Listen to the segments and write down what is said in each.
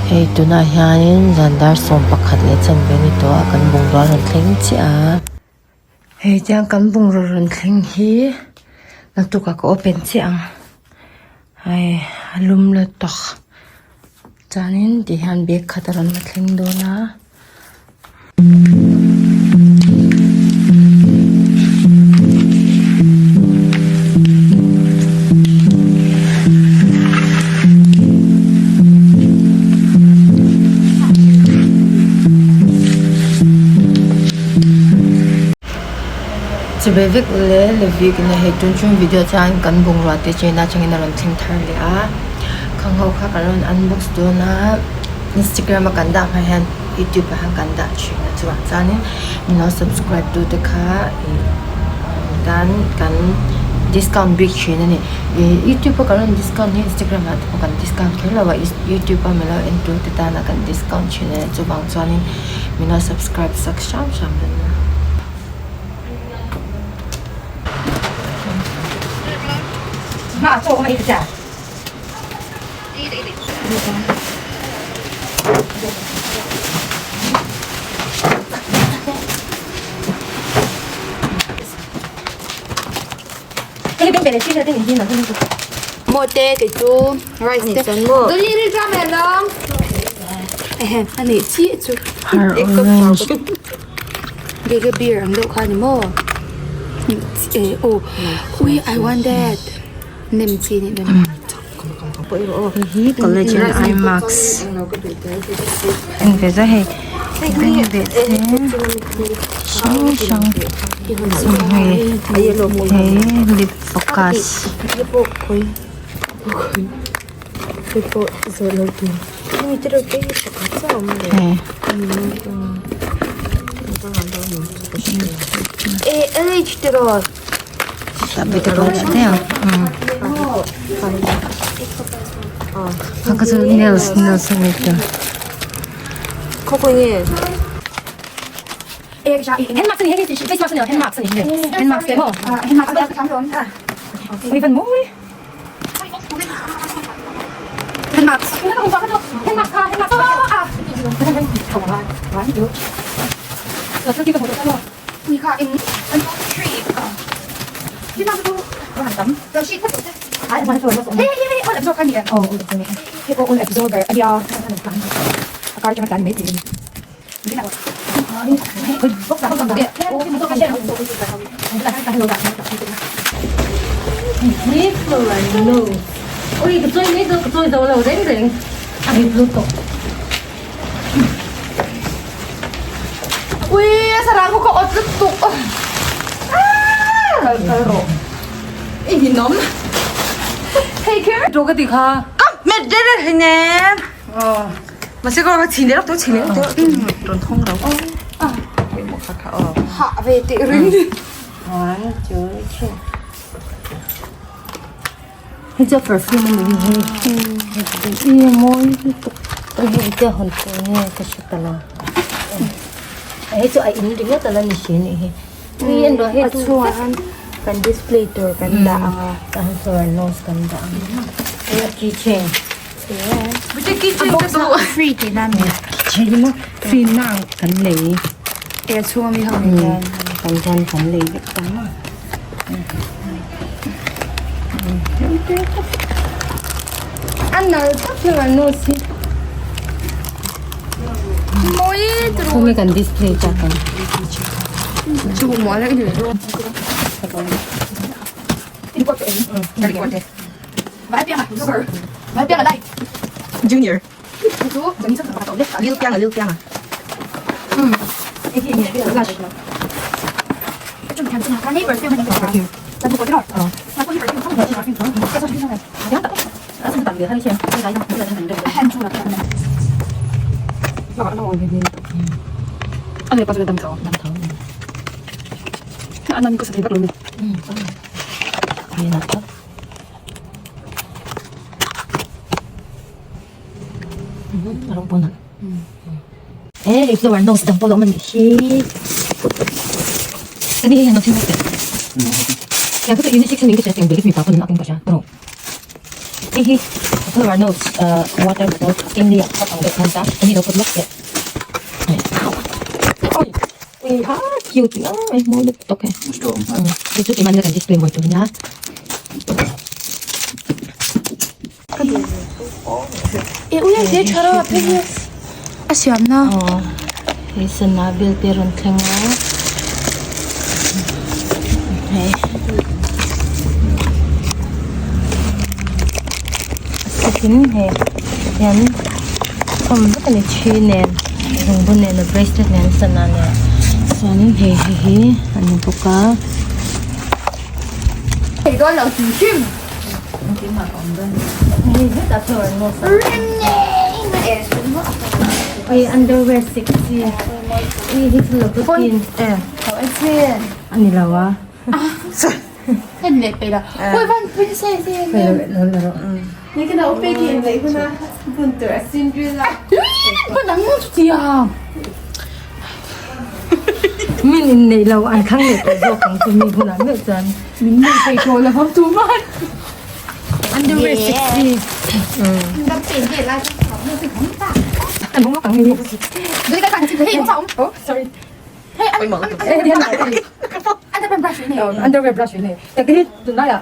Hei tunah hianin zan dar 11 leh chanve a ni tawh a kan bungrua a rawn thleng chiah a. Hei tiang kan bungraw rawn thleng hi naktukah ka open chiah ang hei a lum la tawk chuanin tihian bag khat a rawn la thleng dawn a. Chibai vek ule Levi kina hei tun chung video chuan kan bungrua te china atangin a rawn thleng thar leh a khang ho kha kan rawn unbox dawn a Instagram a kan dah hma hian youtube ah hian kan dah thin a chuvang chuanin min lo subscribe tu te kha ih tan kan discount bik thin a ni ih youtube a kan rawn discount hi Instagram ah te pawh kan discount kher lo a youtube a min lo en tu te tana kan discount thin a ni chuvang chuanin min lo subscribe sak hram hram dawn nia. Mote kei chu rice te ani chiah chu ge beer ang deuh kha ni maw ui I want that nem chi nih dawn. Hei hi collagen eye mask en ve zai hei eng ve te hrang hrang hei hei lip focus hei. Nails nails a ni ta. Ui a sarang khaw ka awt lutuk kal kal rawh i ninawm hei kher to ka ti kha ka met de de hei nem mahse ka chhin leh lawk tawh chhin leh lawk tawh rawn thawng lo kha kha aw hah ve teh ring one two three hei chu perfume a ni hi hei i mawi lutuk hei hi engtia hawn tur nge ka hre ta lo hei chu a in ringawt a la ni si anih hi ui en rawh hei a chhungah hian kan display tur kan dah ang a kan flower nose kan dah ang a hei a keychain a box ah free tihna a ni keychain maw free na kan lei e a chhunga mi ho nen hian kan hian kan lei vek ta maw. A nal tak hian an nose hi mawi turu Khawnge kan display tak ang chu mual a ni Junior Lil Piang a Lil Piang a A rawng pawn a he lei flower nose dang pawh a awm a nih hi ani hei hian a thil teh tiang chu unisex a niin ka hria tiang bag hi mipa pawn an ak in ka hria tawrh hei hi. Flower notes water bottle eng lia cup ang deuh khan ta hemi lo put lawk teh oi ui ha cute ngang mai mawi lutuk tawk hei hei chu keimahni kan display mawi tur ania. A siamna. Aw hei sana bel te a rawn thleng a hei a setin hei hian khawm vek a ni thi nen lungbu nen a bracelet nen sana nen chuanin hei hei hi a ni bawk a. Underwear sexy hi chu lo putin ani lo a Min inneih lo an khang leh tawh zawk ang chu mi hunah meuh chuan. Min nei thei tawh lo ang tumah. Underwear sexy. Oh sorry. Underwear brush in hei. Tak hi tunlai ah.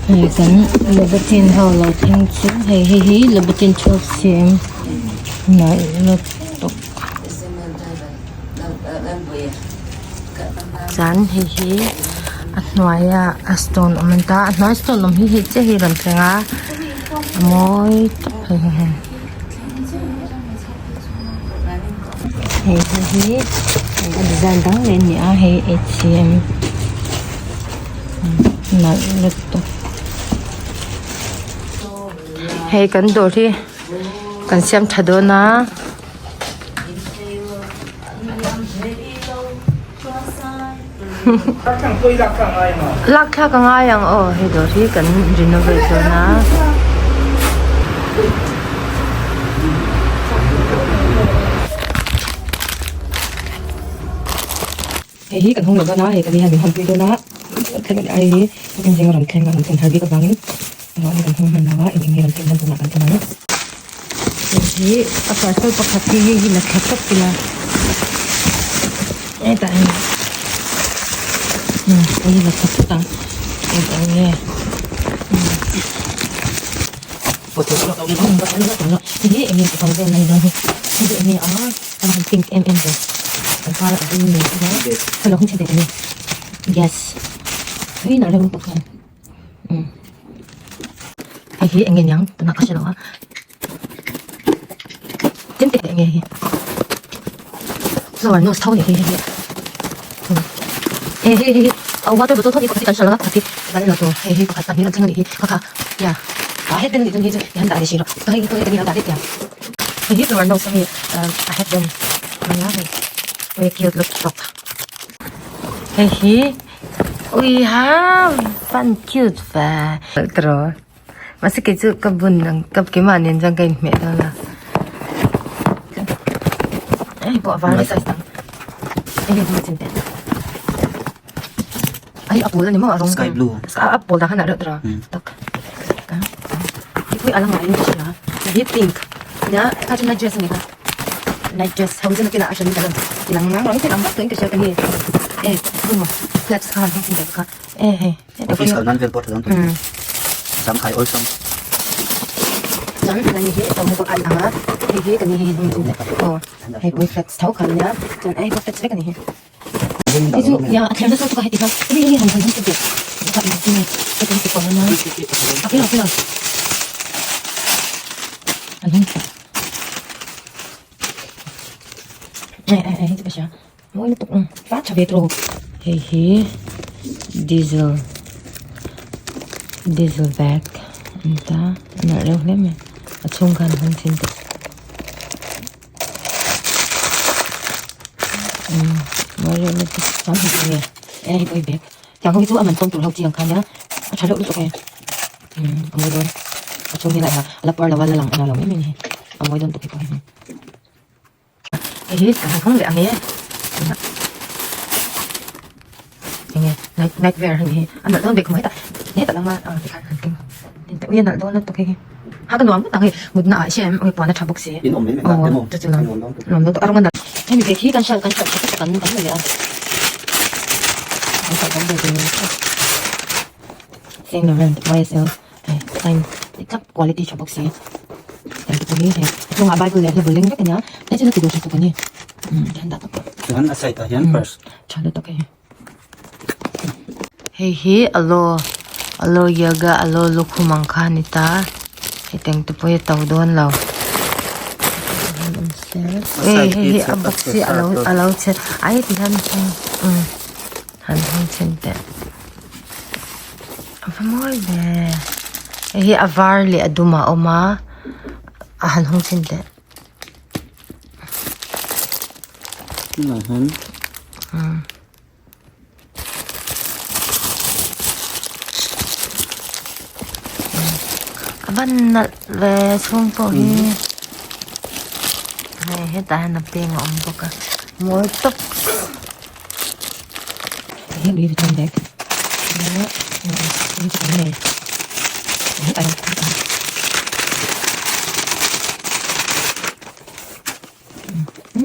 Hei kan Louboutin ho lo thleng chu hei hei hi Louboutin 12cm nalh lutuk chuan hei hi a hnuaiah a stone awm a ni ta a hnuai stone awm hi hei chiah hi a rawn thleng a a mawi tawp hei hi hei. Hei te hi a design dang leh a ni a hei atm nalh lutuk hei kan dawr hi kan siam tha dawn a. Lak thlak a ngai ang aw hei dawr hi kan renovate dawn a. Hei hi kan hawng lo dawn a, hei ka ni hian min hawnpui dawn a, thleng a ni ai hi kan zinga rawn thleng a rawn thlen har bik avangin engah nge kan hawng hman lo a, eng eng nge rawn thlen dawn tunah kan thlen ang. Hei hi a parcel pakhat hi hei hi la thla tawp ila hetah hian umm hei hi la thla phawt ang eng eng nge umm. Hei hi eng nge tih vel a ni dawn hi hei hi eng nge a a han pink em em ve kan kar a dum ni a ka lo hung chhe ve ta ni yes tui nalh reuh lutuk hian umm hei hi eng nge niang tunah ka hre lo a tin teh eng nge hi flower nose tho ni hi hei hi hei hei hei a water bottle tho ni pakhat hi kan hre lo a pakhat hi kan la tur hei hi pakhat pahnih a thleng a nih hi kha kha ya a headband a nih chuan hei chu ti han dah leh si rawh hei hi hei dah daih teh ang hei hi flower nose a mi a headband ania hei very cute lutuk hei hi ui ha van cute ve mahse kei chu ka bun ang ka keimah nen chuan ka inhmeh dawn a hei pawh a var size dang hei hi chin te hei a pawl a ni maw a rawng sky blue a pawl dah khan a reuh tawh tak hei pawh a la ngaiin ka hria hei hi pink nia kha chu night dress a ni kha night dress ho chu nakinah a hran in ka rawn ti lang ang rawng thil ang vak tawhin ka hria ka ni e maw flaps kha han hmang thin teh kha e hei. Office kal nan vel pawh tha dawn tawh zang khai awlsam. Chuan kan hi tawng bawk an ang a hei hi kan hi aw hei pawh hi flats tho kha ania chuan hei pawh flats vek ani hi hei chu ya a thler nasa lutuk a heti hian hei hi han han han tih ka in ti heti hi kawr ania a pui lo pui lo an hung eh eh eh hei chu ka hria. Mawi lutuk ang fat tha ve tawh hei hi diesel diesel bag a ni ta a nalh reuh hle mai a chhung khan a hawng thin tawh umm mawi reuh lutuk chuan hei enge hei pawh hi bag tiang ho hi chu a man tlawm tur ho chi ang kha nia a tha reuh lutuk e umm a mawi dawn a chhung hi la a la puar lo a la lang lo mai mai a ni hei a mawi dawn tuk hi pawh hi. Hei hi ka han hawng leh ang e enge night night wear a ni hi a nalh dawn ve khawp mai hetah hetah lama ah tikhan han keng tin teuh hi a nalh dawn lutuk hei hi ha ka nuam ngawt ang hei mutna ah hriat em eng puan a tha bawk si aw chu chu nuam nuam dawn tawh a rawng a nalh hemi bag hi kan hralh kan hralh tha tak kan kan la leh a kan hralh kan bag ni Saint Laurent YSL. Hei sign dik tak quality tha bawk si heng te pawh hi hei a chungah bible leh hlabul leng vek a nia hei chu na ti duh tha tuk a ni umm hian dah tawp chuan a side ah hian purse tha lutuk hei hei hi alo alo yoga alo lukhum ang kha a ni ta hetiang te pawh hi a to dawn lo hei hei hi a box hi alo alo chhe a heti hian umm han hawng chhin teh. A va mawi ve hei hi a var leh a dum a awm a a han hawng chhin teh a van nalh ve chhung pawh hi hei hetah hian a peng a awm bawk a mawi tawp. Hei Louis Vuitton bag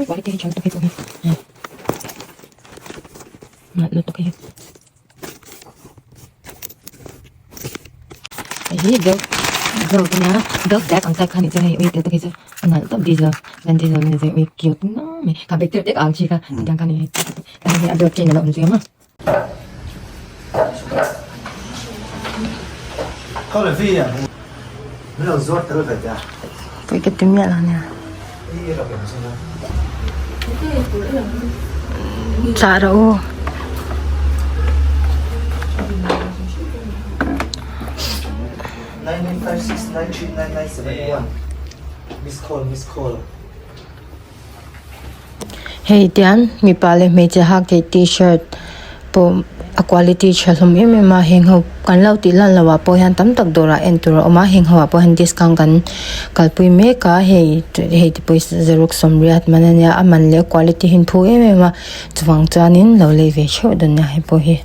quality hi tha lutuk hei pawh hi nalh lutuk hei hei hi belt belt ania belt bag ang type kha ni chuan hei ui tel te khi chu a nalh tawp diesel van diesel a ni zui ui cute ngang mai kha bag tir tek ang chi kha tiang kha ni hei hei hi a belt chain a lo awm zui ang a. Pui ka ti miah lo nia. Chah rawh u. Hei tian mipa leh hmeichhe hak theih t-shirt pawh. A quality tha hlawm em em a heng ho kan lo tih lan loh ah pawh hian tam tak dawrah en tur a awm a heng ho ah pawh hian discount kan kalpui mek a hei hei te pawh hi xerox sawmriat man a nia a man leh a quality hi an phu em em a chuvang chuanin lo lei ve theuh dawn nia hei pawh hi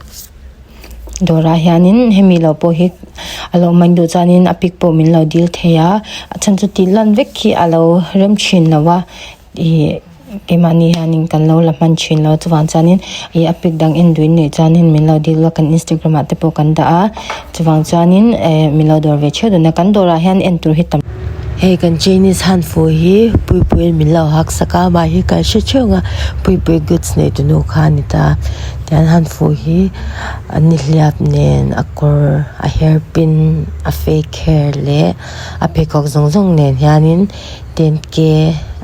dawrah hianin hemi lo pawh hi a lo man duh chuanin a pic pawh min lo dil thei a a chhan chu tih lan vek hi a lo rem thin lo a. Ihh keimahni hianin kan lo la hman thin lo chuvang chuanin ih a pic dang en duin nih chuanin min lo dil a kan instagram ah te pawh kan dah a chuvang chuanin eh min lo dawr ve theuh dawn a kan dawrah hian en tur hi tam Hei kan chinese hanfu hi puipuiin min lo hak sak a amah hi kan hre theuh ang a puipui goods nei tunu kha a ni ta tian hanfu hi a nihliap nen a kawr a hair pin a fake hair leh a pheikhawk zawng zawng nen hianin. Ten ke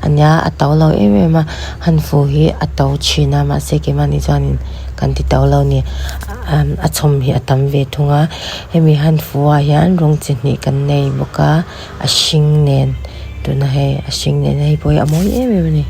a nia a to lo em em a hanfu hi a to thin a mahse keimahni chuanin kan ti to lo ni a chhawm hi a tam ve thung a hemi hanfu ah hian rawng chi hnih kan nei bawk a a hring nen tuna hei a hring nen hei pawh hi a mawi em em a ni.